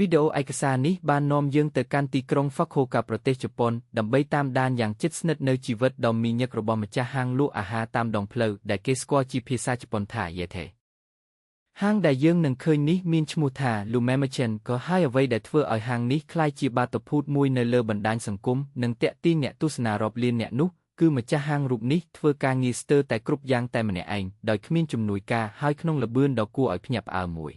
វីដេអូឯកសារនេះបាននាំយើងទៅកាន់ទីក្រុងហ្វាក់ូកាប្រទេសជប៉ុនដើម្បីតាមដានយ៉ាងជិតស្និទ្ធនូវជីវិតដ៏មមាញឹករបស់ម្ចាស់ហាងលក់អាហារតាមដងផ្លូវដែលគេស្គាល់ជាភាសាជប៉ុនថា 屋台 ហាងដែលយើងនឹងឃើញនេះមានឈ្មោះថា Lumemachan ក៏ហើយអ្វីដែលធ្វើឲ្យហាងនេះក្លាយជាបាតុភូតមួយនៅលើបណ្ដាញសង្គមនិងទាក់ទាញអ្នកទស្សនារាប់លានអ្នកនោះគឺម្ចាស់ហាងរូបនេះធ្វើការងារស្ទើរតែគ្រប់យ៉ាងតែម្នាក់ឯងដោយគ្មានជំនួយការហើយក្នុងល្បឿនដ៏គួរឲ្យភ្ញាក់ផ្អើលមួយ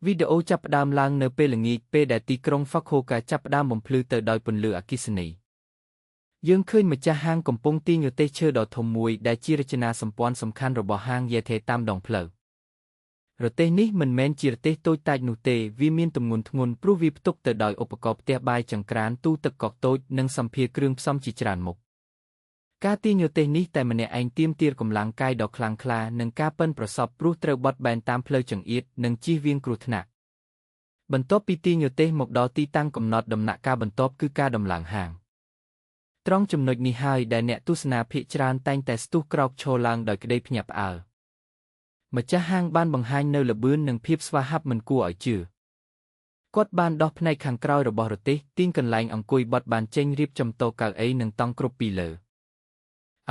វីដេអូចាប់ផ្ដើមឡើងនៅពេលល្ងាចពេលដែលទីក្រុងហ្វាក់ូកាចាប់ផ្ដើមបំភ្លឺទៅដោយពន្លឺអគ្គិសនីយើងឃើញម្ចាស់ហាងកំពុងទាញរទេះឈើដ៏ធំមួយដែលជារចនាសម្ព័ន្ធសំខាន់របស់ហាង屋台តាមដងផ្លូវរទេះនេះមិនមែនជារទេះតូចតាចនោះទេវាមានទម្ងន់ធ្ងន់ព្រោះវាផ្ទុកទៅដោយឧបករណ៍ផ្ទះបាយចង្ក្រានទូទឹកកកតូចនិងសម្ភារគ្រឿងផ្សំជាច្រើនមុខការទាញរទេះនេះតែម្នាក់ឯងទាមទារកម្លាំងកាយដ៏ខ្លាំងក្លានិងការប៉ិនប្រសប់ព្រោះត្រូវបត់បែនតាមផ្លូវចង្អៀតនិងជៀសវាងគ្រោះថ្នាក់បន្ទាប់ពីទាញរទេះមកដល់ទីតាំងកំណត់ដំណាក់កាលបន្ទាប់គឺការដំឡើងហាងត្រង់ចំណុចនេះហើយដែលអ្នកទស្សនាភាគច្រើនតែងតែស្ទុះក្រោកឈរឡើងដោយក្តីភ្ញាក់ផ្អើលម្ចាស់ហាងបានបង្ហាញនូវល្បឿននិងភាពស្វាហាប់មិនគួរឲ្យជឿគាត់បានដោះផ្នែកខាងក្រោយរបស់រទេះទាញកន្លែងអង្គុយបត់បានចេញរៀបចំតោកៅអីនិងតង់គ្រប់ពីលើ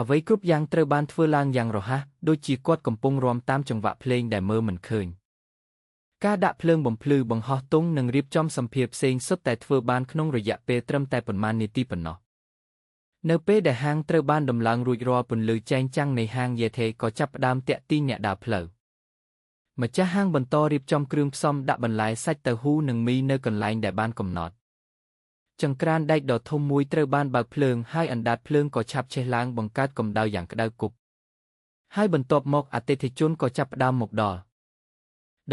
អ្វីគ្រប់យ៉ាងត្រូវបានធ្វើឡើងយ៉ាងរហ័សដូចជាគាត់កំពុងរាំតាមចង្វាក់ភ្លេងដែលមើលមិនឃើញការដាក់ភ្លើងបំភ្លឺបង្ហោះទង់និងរៀបចំសម្ភារផ្សេងសុទ្ធតែធ្វើបានក្នុងរយៈពេលត្រឹមតែប៉ុន្មាននាទីប៉ុណ្ណោះនៅពេលដែលហាងត្រូវបានដំឡើងរួចរាល់ពន្លឺចែងចាំងនៃហាង屋台ក៏ចាប់ផ្ដើមទាក់ទាញអ្នកដើរផ្លូវម្ចាស់ហាងបន្តរៀបចំគ្រឿងផ្សំដាក់បន្លែសាច់តៅហ៊ូនិងមីនៅកន្លែងដែលបានកំណត់ចង្ក្រានដែកដ៏ធំមួយត្រូវបានបើកភ្លើងហើយអណ្ដាតភ្លើងក៏ឆាប់ឆេះឡើងបង្កើតកម្ដៅយ៉ាងក្តៅគប់ហើយបន្ទាប់មកអតិថិជនក៏ចាប់ផ្ដើមមកដល់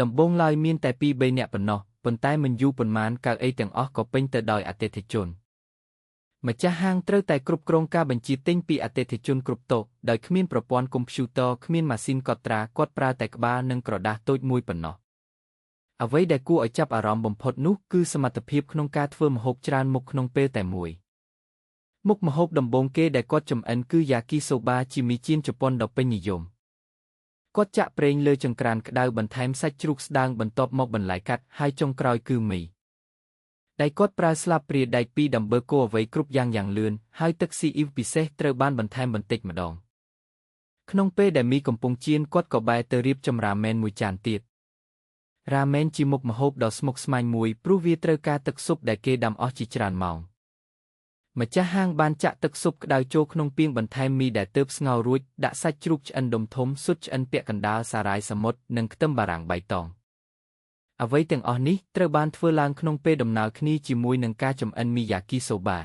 ដំបូងឡើយមានតែពីរបីនាក់ប៉ុណ្ណោះប៉ុន្តែមិនយូរប៉ុន្មានកៅអីទាំងអស់ក៏ពេញទៅដោយអតិថិជនម្ចាស់ហាងត្រូវតែគ្រប់គ្រងការបញ្ជាទិញពីអតិថិជនគ្រប់តុដោយគ្មានប្រព័ន្ធកុំព្យូទ័រគ្មានម៉ាស៊ីនកត់ត្រាគាត់ប្រើតែក្បាលនិងក្រដាសតូចមួយប៉ុណ្ណោះអ្វីដែលគួរឲ្យចាប់អារម្មណ៍បំផុតនោះគឺសមត្ថភាពក្នុងការធ្វើម្ហូបច្រើនមុខក្នុងពេលតែមួយមុខម្ហូបដំបូងគេដែលគាត់ចម្អិនគឺយ៉ាគីសូបាជាមីចៀនជប៉ុនដ៏ពេញនិយមគាត់ចាក់ប្រេងលើចង្ក្រានក្តៅបន្ថែមសាច់ជ្រូកស្ដើងបន្ទាប់មកបន្លែកាត់ហើយចុងក្រោយគឺមីដែលគាត់ប្រើស្លាបព្រាដែកពីរដើម្បីកូរអ្វីគ្រប់យ៉ាងយ៉ាងលឿនហើយទឹកស៊ីអ៊ីវពិសេសត្រូវបានបន្ថែមបន្តិចម្ដងក្នុងពេលដែលមីកំពុងចៀនគាត់ក៏បែរទៅរៀបចំរ៉ាមែនមួយចានទៀតរ៉ាមែនជាមុខម្ហូបដ៏ស្មុគស្មាញមួយព្រោះវាត្រូវការទឹកស៊ុបដែលគេដាំអស់ជាច្រើនម៉ោងម្ចាស់ហាងបានចាក់ទឹកស៊ុបក្តៅចូលក្នុងពាងបន្ថែមមីដែលទើបស្ងោររួចដាក់សាច់ជ្រូកឆ្អិនដុំធំសុទ្ធឆ្អិនពាក់កណ្ដាលសារាយសមុទ្រនិងខ្ទឹមបារាំងបៃតងអ្វីទាំងអស់នេះត្រូវបានធ្វើឡើងក្នុងពេលដំណើរគ្នាជាមួយនឹងការចម្អិនមីយ៉ាគីសូបា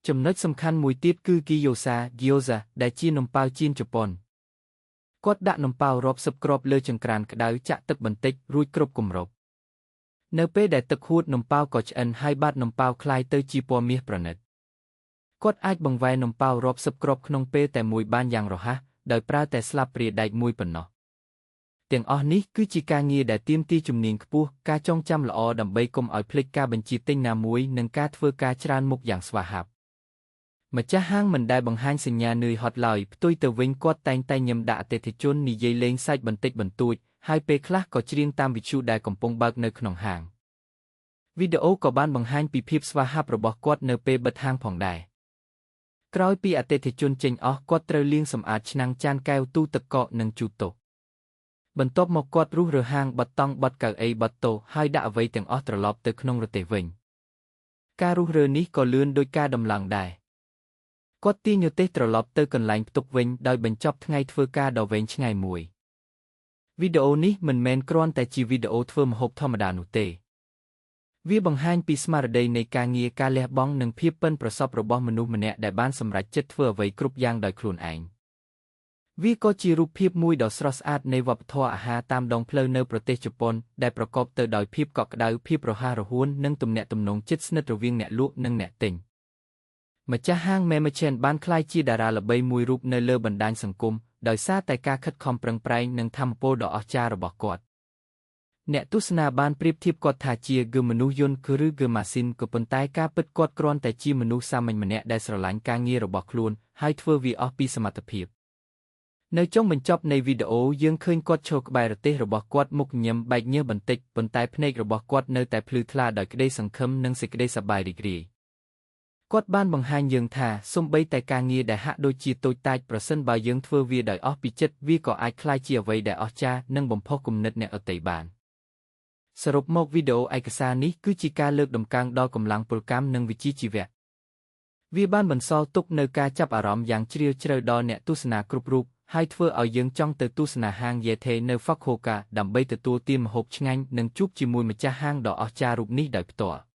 ចំណុចសំខាន់មួយទៀតគឺគីយ៉ូសា ហ្គីយ៉ូសាដែលជានំប៉ាវចៀនជប៉ុនគាត់ដាក់នំប៉ាវរាប់សិបគ្រាប់លើចង្ក្រានក្តៅចាក់ទឹកបន្តិចរួចគ្រប់គម្របនៅពេលដែលទឹកហួតនំប៉ាវក៏ឆ្អិនហើយបាតនំប៉ាវក្លាយទៅជាពណ៌មាសប្រណិតគាត់អាចបង្វែរនំប៉ាវរាប់សិបគ្រាប់ក្នុងពេលតែមួយបានយ៉ាងរហ័សដោយប្រើតែស្លាបព្រាដែកមួយប៉ុណ្ណោះទាំងអស់នេះគឺជាការងារដែលទាមទារជំនាញខ្ពស់ការចងចាំល្អដើម្បីកុំឲ្យភ្លេចការបញ្ជាទិញណាមួយនិងការធ្វើការច្រើនមុខយ៉ាងស្វាហាប់ម្ចាស់ហាងមិនដែលបង្ហាញសញ្ញានឿយហត់ឡើយផ្ទុយទៅវិញគាត់តែងតែញឹមដាក់អតិថិជននិយាយលេងសើចបន្តិចបន្តួចហើយពេលខ្លះក៏ច្រៀងតាមវិទ្យុដែលកំពុងបើកនៅក្នុងហាងវីដេអូក៏បានបង្ហាញពីភាពស្វាហាប់របស់គាត់នៅពេលបិទហាងផងដែរក្រោយពីអតិថិជនចេញអស់គាត់ត្រូវលាងសម្អាតឆ្នាំងចានកែវទូទឹកកកនិងជូតតុបន្ទាប់មកគាត់រុះរើហាងបត់តង់បត់កៅអីបត់តោហើយដាក់អ្វីទាំងអស់ត្រឡប់ទៅក្នុងរទេះវិញការរុះរើនេះក៏លឿនដូចការដំឡើងដែរគាត់ទាញរទេះត្រឡប់ទៅកន្លែងផ្ទុកវិញដោយបញ្ចប់ថ្ងៃធ្វើការដ៏វែងឆ្ងាយមួយវីដេអូនេះមិនមែនគ្រាន់តែជាវីដេអូធ្វើម្ហូបធម្មតានោះទេវាបង្ហាញពីស្មារតីនៃការងារការលះបង់និងភាពប៉ិនប្រសប់របស់មនុស្សម្នាក់ដែលបានសម្រេចចិត្តធ្វើអ្វីគ្រប់យ៉ាងដោយខ្លួនឯងវាក៏ជារូបភាពមួយដ៏ស្រស់ស្អាតនៃវប្បធម៌អាហារតាមដងផ្លូវនៅប្រទេសជប៉ុនដែលប្រកបទៅដោយភាពកក់ក្ដៅភាពរហ័សរហួននិងទំនាក់ទំនងជិតស្និទ្ធរវាងអ្នកលក់និងអ្នកទិញម្ចាស់ហាង Memachan បានក្លាយជាតារាល្បីមួយរូបនៅលើបណ្ដាញសង្គមដោយសារតែការខិតខំប្រឹងប្រែងនិងថាមពលដ៏អស្ចារ្យរបស់គាត់អ្នកទស្សនាបានប្រៀបធៀបគាត់ថាជាគឺមនុស្សយន្តឬគឺម៉ាស៊ីនក៏ប៉ុន្តែការពិតគាត់គ្រាន់តែជាមនុស្សសាមញ្ញម្នាក់ដែលស្រឡាញ់ការងាររបស់ខ្លួនហើយធ្វើវាអស់ពីសមត្ថភាព នៅចុងបញ្ចប់នៃវីដេអូយើងឃើញគាត់ឈរក្បែររទេះរបស់គាត់មុខញឹមបែកញើសបន្តិចប៉ុន្តែភ្នែករបស់គាត់នៅតែភ្លឺថ្លាដោយក្តីសង្ឃឹមនិងសេចក្តីសប្បាយរីករាយគាត់បានបង្ហាញយើងថាសូម្បីតែការងារដែលហាក់ដូចជាតូចតាចប្រសិនបើយើងធ្វើវាដោយអស់ពីចិត្តវាក៏អាចក្លាយជាអ្វីដែលអស្ចារ្យនិងបំផុសគំនិតអ្នកដទៃបានសរុបមកវីដេអូឯកសារនេះគឺជាការលើកតម្កើងដល់កម្លាំងពលកម្មនិងវិជ្ជាជីវៈវាបានបន្សល់ទុកនូវការចាប់អារម្មណ៍យ៉ាងជ្រាលជ្រៅដល់អ្នកទស្សនាគ្រប់រូបហើយធ្វើឲ្យយើងចង់ទៅទស្សនាហាង Yatai នៅ Fukuoka ដើម្បីទទួលទានម្ហូបឆ្ងាញ់និងជួបជាមួយម្ចាស់ហាងដ៏អស្ចារ្យរូបនេះដោយផ្ទាល់។